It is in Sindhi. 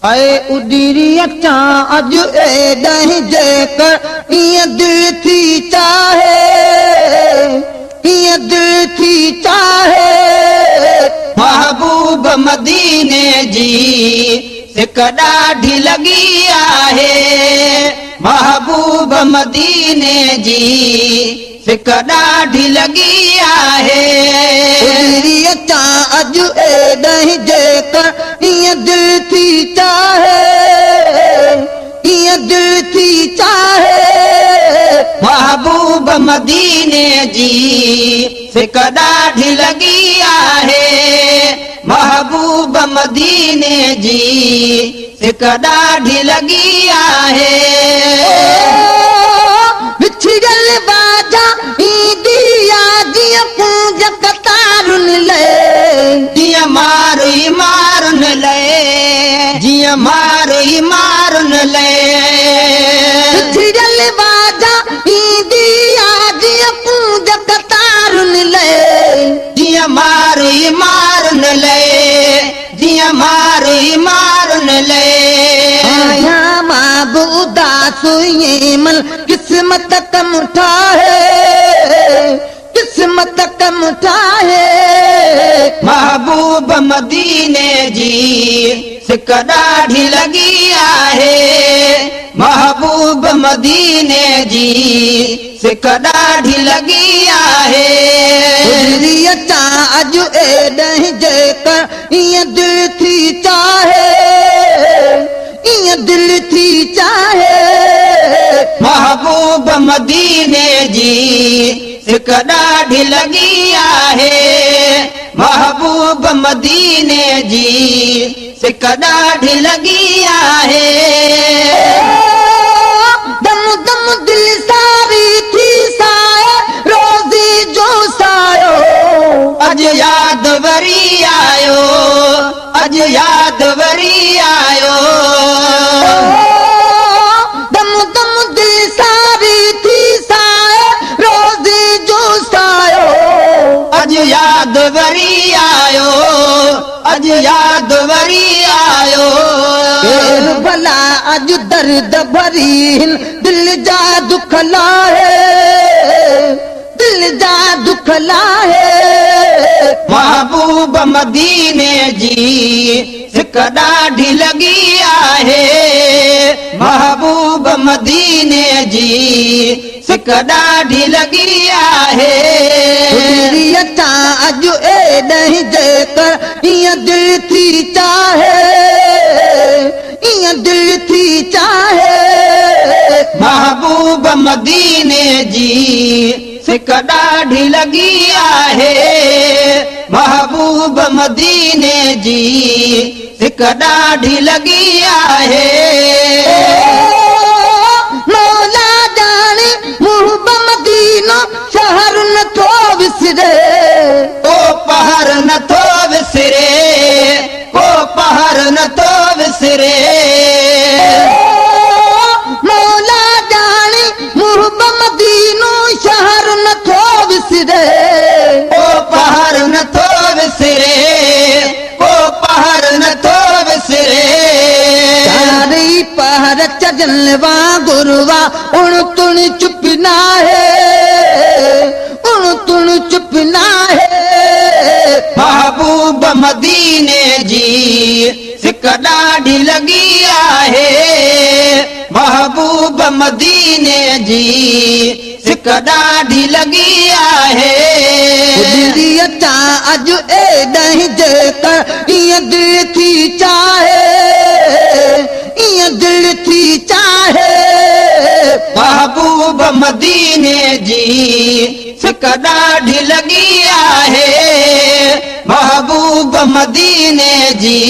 اي اڏري اچان اڄ ايڏانهن جيڪر ائين دل ٿي چاهي، ائين دل ٿي چاهي. محبوب مديني جي سڪ ڏاڍي لڳي آهي، محبوب مديني جي سڪ ڏاڍي لڳي آهي. اڏري اچان اڄ ايڏانهن جيڪر ائين دل ٿي چاهي، ائين دل ٿي چاهي. محبوب مديني جي سڪ ڏاڍي لڳي آهي، محبوب مديني جي سڪ ڏاڍي لڳي آهي. وڇڙيل واجا ايندي آ جيئن ڪونج قطارن لئي، جيئن مارئي مارن لئي، جيئن مارئي مارن لئي. وڇڙيل واجا ايندي آ جيئن ڪونج قطارن لئي، جيئن مارئي مارن لئي، جيئن مارئي مارن لئي. آهيان مان به اداس ائين من قسمت ڪم ٺاهي، قسمت ڪم ٺاهي. محبوب مديني جي سڪ ڏاڍي لڳي آهي، محبوب مديني جي سڪ ڏاڍي لڳي آهي. اڏري اچان اڄ ايڏانهن جيڪر ائين دل ٿي چاهي، ائين دل ٿي چاهي. محبوب مديني جي سڪ ڏاڍي لڳي آهي، محبوب مديني جي سڪ ڏاڍي لڳي آهي. دم دم دل ساري ٿي سائي روزي جو سايو، اڄ ياد وري آيو، اڄ ياد وري آيو. دم دم دل ساري ٿي سائي روزي جو سايو، اڄ ياد وري آيو، اڄ ياد وري آيو. ڪير ڀلا اڄ درد ڀري هن دل جا دک لاهي، دل جا دک لاهي. محبوب مديني جي سڪ ڏاڍي لڳي آهي، محبوب مديني جي سڪ ڏاڍي لڳي آهي. اڏري اچان اڄ ايڏانهن جيڪر ائين دل ٿي چاهي، ائين دل ٿي چاهي. محبوب مديني جي سڪ ڏاڍي لڳي آهي، محبوب مديني جي سڪ ڏاڍي لڳي آهي. مولا ڄاڻي محب مدينو شهر نٿو وسري، ڪو پهر نٿو وسري، ڪو پهر نٿو وسري. مولا ڄاڻي محب مدينو شهر نٿو وسري، ڪو پهر نٿو وسري، ڪو پهر نٿو وسري. چارئي پهر چجن وانگر وا اڻ تڻ چپ ناهي، اڻ تڻ چپ ناهي. محبوب مديني جي سڪ ڏاڍي لڳي آهي، محبوب مديني جي سڪ ڏاڍي لڳي آهي. اڏري اچان اڄ ايڏانهن جيڪر ائين دل ٿي چاهي، ائين دل ٿي چاهي. محبوب مديني جي سڪ ڏاڍي لڳي آهي، محبوب مديني جي.